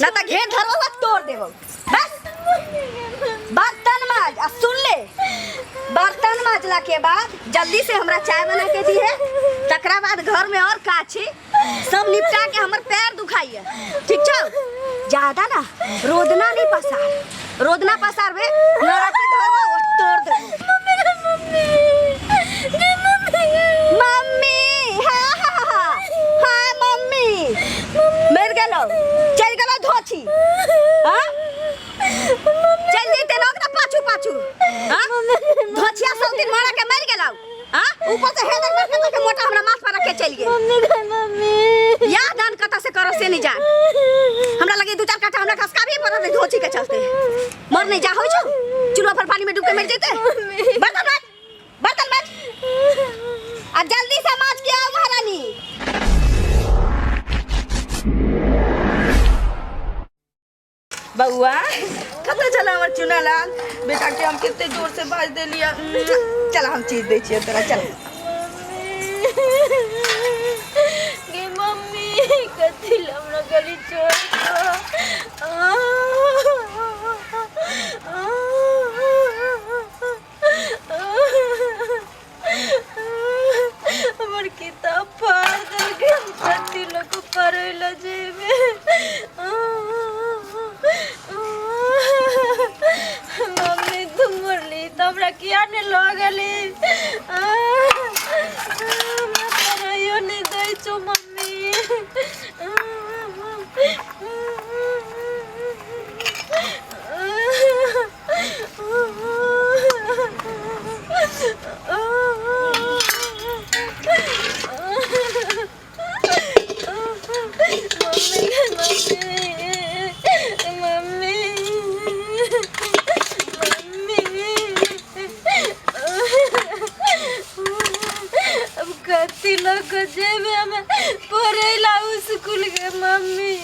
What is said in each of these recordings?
ना त घेर धरबो आ तोड़ देबो। बस बर्तन माज आ सुन ले, बर्तन माजला के बाद जल्दी से हमरा चाय बना के दी है, तकरा बाद घर में और का छी सब निपटा के हमर पैर दुखाइए, ठीक छौ? ज्यादा ना रोदना नहीं पसार, रोदना पसारबे नरकी धरबो और तोड़ देबो। मम्मी, हाँ हाँ हाँ हाँ मम्मी मर गेलो, चल गेलो धोछी, हाँ चल जैते ना ओकरा पाछू पाछू, हाँ धोछिया सब दिन मारा के मर गेलो, हाँ ऊपर से हेदर मार के तो मोटा हमरा माथ पर रख के चल गेल। मम्मी गए मम्मी या दान कता से करो से नहीं जान, हमरा लगे दू चार काटा हमरा खसका भी पड़त है धोछी के चलते, मर नहीं जा होई छौ चूल्हा पर पानी में डूब के मर जैते। बर्तन माज, बर्तन माज आ जल्दी से माज के आओ महारानी। बउआ कतऽ चला हमर चुना लाल बेटा के हम कते जोर से बाज देलियै। चल हम चीज दै छियै तोरा, चल। गे मम्मी कथी लए हमरा गली छोड़ हमर किताब फाड़ देलकै, हम कथी लऽ कऽ पढ़ै लए जेबै? मम्मी तू मरली तऽ हमरा किया नहि लऽ गेली? हमरा पढ़ाइयो नहि दै छौ मम्मी। अब कथी लऽ कऽ जेबै हम पढ़ै ला स्कूल के मम्मी?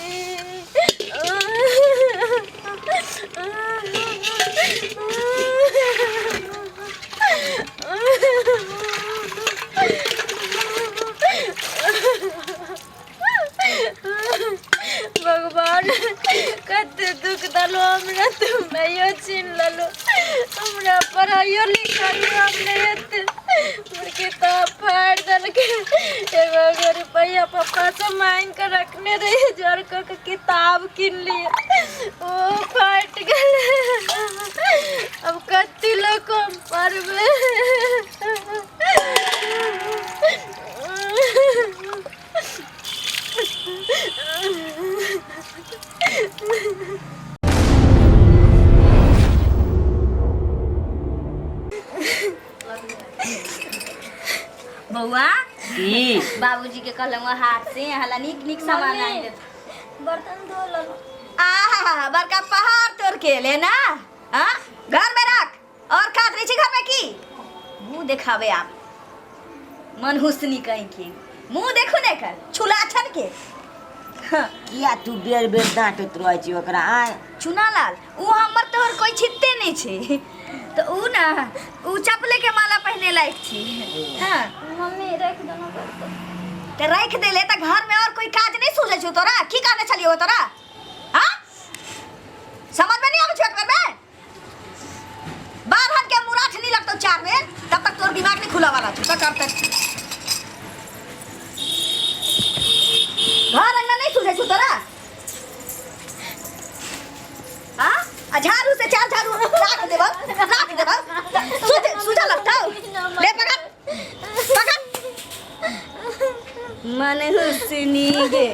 भगवान कते दुख दलो हमरा, तुम नहियो छीन लेलो हमरा, पढ़ाइयो लिखाइयो हम नहीं हेतै। हमर किताब फाड़ि देलकै, एगो एगो रुपैआ पप्पा से मांगि कऽ रखने रहियै, जोड़ कऽ के किताब किनलियै, ओ फाटि गेलै। अब कथी लऽ कऽ हम पढ़बै? बउआ की बाबूजी के कहलहुँ हाथ से हला नीक नीक सामान आनि देत। बर्तन धो लेलहुँ। आहा बड़का पहाड़ तोड़ के ले ना, हाँ घर में रख और काज नहीं छी घर में की मुंह देखावे आप मनहुसनी कहीं की मुंह देखू ने कर छुला छन के। हाँ। किया तू बेर बेर डांटैत रहै छी ओकरा आय? चुनालाल उ हमर तोहर कोई छिपते नहीं छी तो उ ना उ चपले के माला पहने लायक छी। हाँ मम्मी रख देना बर्तन। ते रख देले त घर में और कोई काज नहीं सूझे छौ तोरा? की कहने छलियो तोरा? हाँ समझ में नहीं आबै छौ एक बेर में? बारहन के मुराठ नहीं लगतो चार बेर तब तक तोर दिमाग नहीं खुला वाला छौ। त करते घर अंगना नहीं सूझे छौ तोरा? हाँ आ झाड़ू से चार झाड़ू राख देबो, राख देबो, सूझे सूझा लगतौ। ले पकड़ पकड़ मन हुसनी गे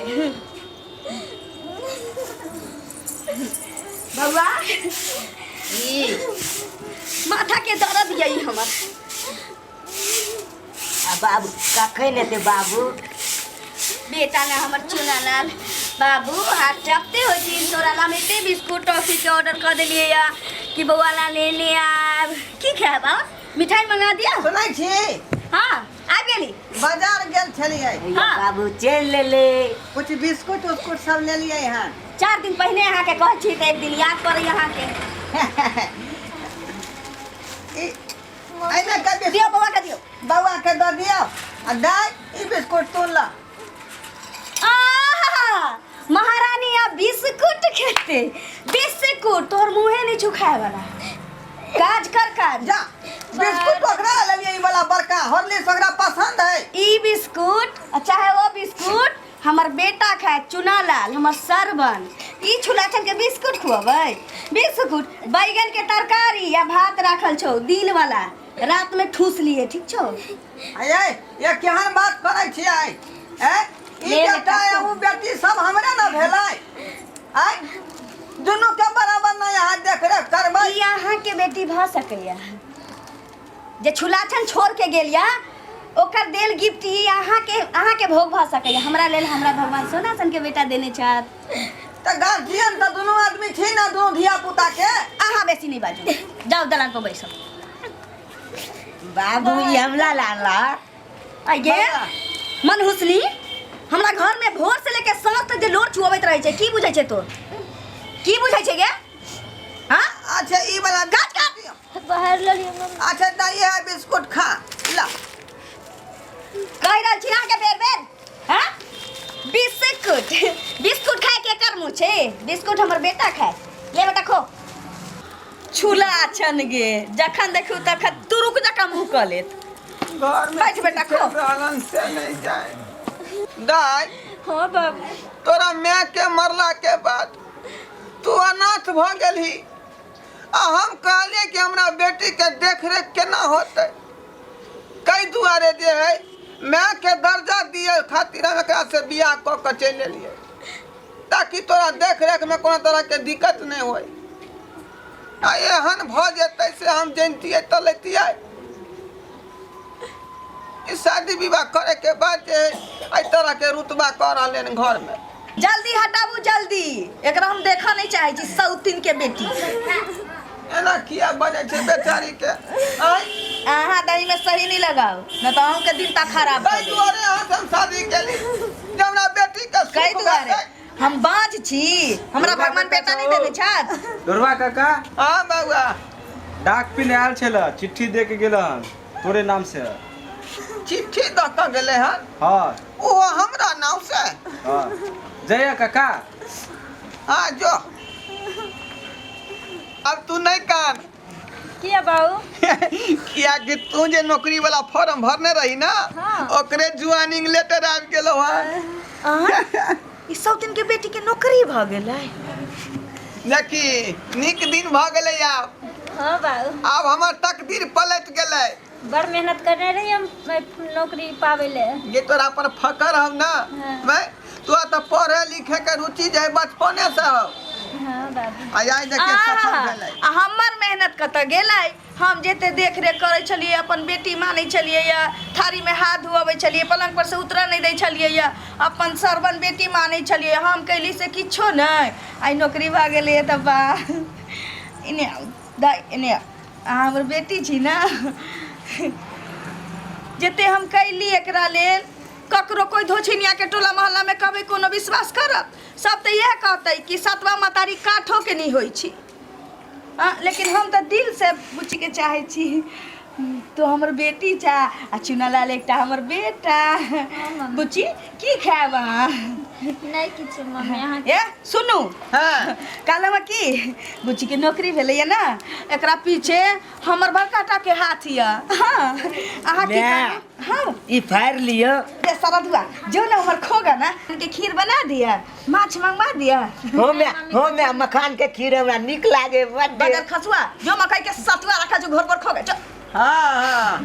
बउआ की माथा के दर्द यही हमर। आ बाबू कखन एतै बाबू? बेटा ना हमर चुनालाल बाबू हाथ टपते हो जी, तोरा ला हम एते बिस्कुट टॉफी के ऑर्डर कर देलिए या कि बउआ ला ले ले आब। की खायब? आ मिठाई मंगा दिया? सुनै छी? हाँ आबि गेली। बाजार गेल छलियै। हाँ। बाबू चलि लेले। कुछ बिस्कुट उस्कुट सब लेलियै हन। 4 दिन पहिने अहाँके कहै छी तऽ एक दिन याद पड़ै अहाँके। ई एहिमे के बिस्कुट दियौ बउआ के दियौ। बउआ के दऽ दियौ आ दाइ ई बिस्कुट तू लऽ। आहा महारानी अब बिस्कुट खेते बिस्कुट तोहर मुँहे नहीं छू खाए वाला काज कर काज जा बिस्कुट ओकरा लेलियै ई वाला बड़का हॉर्लिक्स ओकरा पसंद है ई बिस्कुट आ चाहे वो बिस्कुट हमर बेटा खाए चुना लाल हमर सरबन ई छुलाछन के बिस्कुट खुअबै बिस्कुट बैगन के तरकारी या भात राखल छौ दिन वाला रात में ठूस लिए ठीक छौ ये ये केहन बात करै छियै ए ई ले ले बेटा या उ बेटी सब हमरे ना भेलै आय दुनू के बराबर नहीं अहाँ देख रेख करबै ई अहाँ के बेटी भऽ सकैया जे छुलाछन छोड़ के गेल या ओकर देल गिफ्ट ई अहाँ के भोग भऽ सकैया हमरा लेल हमरा भगवान सोना सन के बेटा देने छथि तऽ गार्जियन तऽ दुनू आदमी छी ना दुनू धिया पुता के अहाँ बेसी नहीं बाजू जाओ दलान पर बैसो बाबू ई हमला लाला आइये मन हुसनी हमरा घर में भोर से लेके साँझ तक जे लोर छुअबैत रहै छै की बुझै छै तोर की बुझै छै गे हाँ अच्छा ई वाला काट काट बाहर ललियो मम्मी अच्छा तऽ इएह बिस्कुट खा ला कहि रहल छी अहाँके बेर बेर हाँ बिस्कुट बिस्कुट खाए के कर मुँह छै बिस्कुट हमर बेटा खाए ले बेटा खो छुला छन गे जखन देखू तखन तुरुक जकाँ मुँह कऽ लेत घर में बैठ बेटा, खो। रहलन से नहीं जाए दाई हाँ बाबू तोरा माय के मरला के बाद तू अनाथ भऽ गेलही आ हम कहलियै कि हमरा बेटी के देख रेख केना होतै कई दुआरे जे है माय के दर्जा दिए खातिर हम एकरा से बियाह कऽ के चलि एलियै ताकि तोरा देख रेख में कोनो तरह के दिक्कत नहि होय आ एहन भऽ जेतै से हम जनितियै तऽ लैतियै ई शादी विवाह करे के बाद जे है एहि तरह के रुतबा कऽ रहलै हन घर में जल्दी हटाबू जल्दी एकरा हम देखऽ नहीं चाहे छी सौतीन के बेटी एना किया बजै छै बेचारी के आँय अहाँ दही में सही नहीं लगाओ न तो अहूँ के दिन ता खराब ताहि भऽ जायत। दुआरे अहाँ से हम शादी केली जे हमरा बेटी के सुख कई दुआरे भेटै। हम बाँझ छी हमरा भगवान बेटा नहीं देने छथि दुर्वा काका हाँ बउआ डाक पिन आयल छल चिट्ठी दे के गेल हन तोरे नाम से चिट्ठी दऽ कऽ गेलै हन हाँ ओहो हमरा नाम से हाँ जय काका हाँ जो अब तू नहीं कान किया बाबू किया कि तू जे नौकरी वाला फॉर्म भरने रही ना हाँ। ओकरे ज्वाइनिंग लेटर आबि गेलो हन अहाँ ई सौतीन के बेटी के नौकरी भऽ गेलै देखी नीक दिन भऽ गेलै आब हाँ बाबू आब हमर तकदीर पलटि गेलै बड़ मेहनत करने रही हम नौकरी पावे ले जे तोरा पर फकर हम ना हाँ। मैं तोरा तऽ पढ़े लिखे के रुचि जे है बचपने से हो हाँ बाबू आ आइ देखिए सफल आहा, भेलै आ हमर मेहनत कतऽ गेलै हम जते देख रेख करै छलियै अपन बेटी मानै छलियै या थारीमे हाथ धोअबै छलियै पलंग पर से उतरऽ नहि दै छलियै या अपन सरबन बेटी मानै छलियै हम कैली से किछो नहि आइ नौकरी भऽ गेलै तऽ वाह एने आउ दाइ एने आउ अहाँ हमर बेटी छी ने जते हम कैली एकरा लेल ककरो कोइ धोछिनियाके टोला मोहल्लामे कहबै कोनो विश्वास करत सब तऽ इएह कहतै कि सतवा महतारी काठोके नहि होइ छै आ, लेकिन हम तऽ दिलसँ बुच्चीके चाहै छी तो हमर बेटी चा आ चुनालाल एकटा हमर बेटा बुच्ची की खायब अहाँ नहीं किछु मम्मी अहाँ ए सुनू हाँ कहलहुँ की बुच्चीके नौकरी भेलैए ने एकरा पीछे हमर बड़का के हाथ यऽ हाँ अहाँ की माय। करबै? हाँ ई फाड़ि लिअ दे सरदुआ जो ना हमर खोगा ना के खीर बना दिया माछ मंगवा दिया हो मैं हो मैं मखान के खीर हमरा नीक लागे बड्ड बगर खसुआ जो मकई के सतुआ रखा जो घर पर खोगा जो हाँ हाँ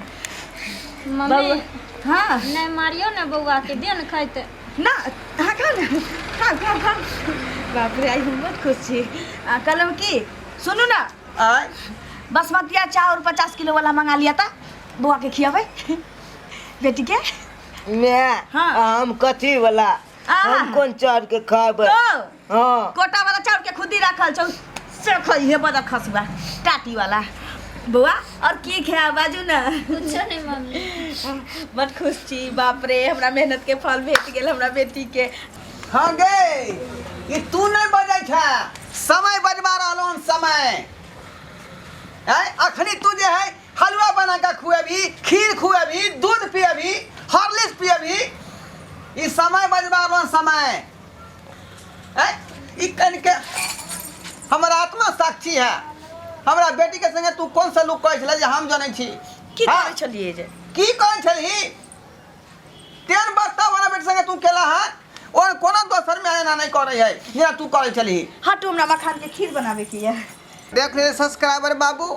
मम्मी हाँ नहीं मारियो ना बौआ के दे ने खाइते ना हाँ खाओ ना खाओ खाओ खाओ बाप रे आई हम बहुत खुश छी आ, कहलहुँ की सुनू ना आय बासमतिया चाउर 50 किलो वाला मंगा लिया था बौआ के खियाबै बेटी के मैं हाँ। हम कथी वाला आ। हम कोन चाउर के खाबै तो हाँ कोटा वाला चाउर के खुदी रखल छौ से खइहे बड़ा खसुआ टाटी वाला बौआ और की खाए बाजू ना कुछो नहीं मम्मी बड खुश छी बाप रे हमरा मेहनत के फल भेट गेल हमरा बेटी के हाँ गे ई तू नहीं बजै छ समय बजबा रहलो हन समय आय अखनी तू जे है हलवा बना के खुएबी खीर खुएबी दूध पिएबी हॉर्लिक्स पिएबी ई समय बजबा रहलो हन समय आय ई कनिके हमर आत्मा साक्षी है। हमरा बेटी के संगे तू कोन सलूक करै छले जे हम जनै छी। की हाँ? करै छलियै जे? की करै छलही? तेहन बस्ता वाला बेटी संगे तू केला हन और कोनो दोसर में एना नहीं करै है जेना तू करै छलही। हटू, हमरा मखान के खीर बनावे के ये। देख ले सब्सक्राइबर बाबू,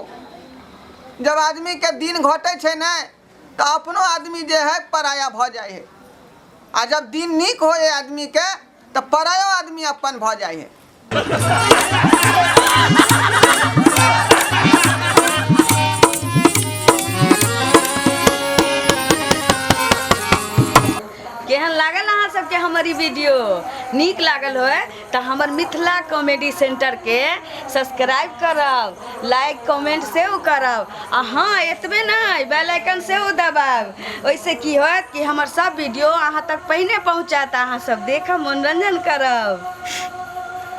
जब आदमी के दिन घटै छै ने तऽ अपनो आदमी जे है पराया भऽ जाइ है, आ जब दिन नीक होइ है आदमी के तऽ परायो आदमी अपन भऽ जाइ है। केहन लागल अहाँ सबके हमर ई वीडियो? नीक लागल होय तऽ हमर मिथिला कॉमेडी सेंटरके सब्सक्राइब करब, लाइक कमेंट सेहो करब, आ हँ एतबे नहि, बेल आइकन सेहो दबायब। ओहिसँ की होयत कि हमर सब वीडियो अहाँ तक पहिने पहुँचत, अहाँ सब देखब, मनोरंजन करब।